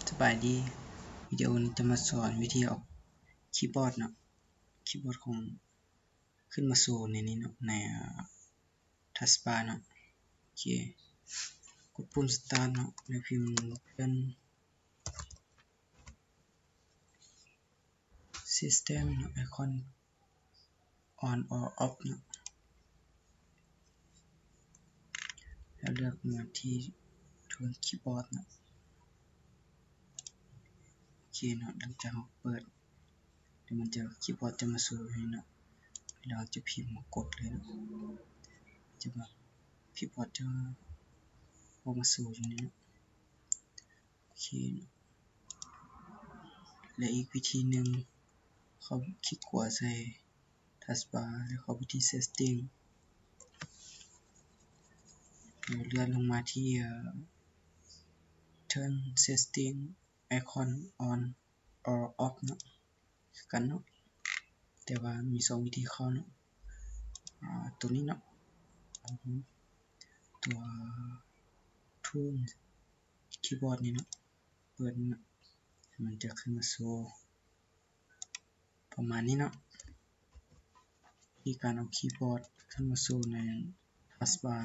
ສະບາຍດີ, ວິດີໂອນີ້ຈະມາສອນວິທີເອົາຄີບອດເນາະ, ຄີບອດຂອງ ຂຶ້ນມາໂຊໃນນີ້ເນາະ, ໃນ ເອີ ທັດບາເນາະ. ໂອເຄ, ກົດປຸ່ມສະຕາດເນາະ ແລ້ວພິມເປັນ System ເນາະ, ໄອຄອນ on or off ເນາະ, ແລ້ວເລືອກມາທີ່ໂທນຄີບອດເນາະ. ໂອເຄເນາະ, ຫຼັງຈາກເຮົາເປີດ ດຽວມັນຈະ ຄີບອດຈະມາໂຊໃຫ້ເນາະ, ແລ້ວເຮົາຈະພິມມາກົດເລີຍເນາະ, ຈະມາ ຄີບອດຈະອອກມາໂຊຢູ່ນີ້ເນາະ. ໂອເຄເນາະ, ແລະ ອີກວິທີໜຶ່ງ ເຮົາຄລິກຂວາໃສ່ທັດບາ ແລ້ວເຂົ້າໄປທີ່ Setting ແລ້ວເລື່ອນລົງມາທີ່ ເອີ Turn Setting Icon On or Off ເນາະ, ຄືກັນເນາະ, ແຕ່ວ່າມີສອງວິທີເຂົ້າເນາະ. ອາ ຕົວນີ້ເນາະ, ຕົວ Tools ຄີບອດນີ້ເນາະ, ເປີດເນາະ, ມັນຈະຂຶ້ນມາໂຊປະມານນີ້ເນາະ. ວິທີການເອົາຄີບອດຂຶ້ນມາໂຊໃນທັດບາ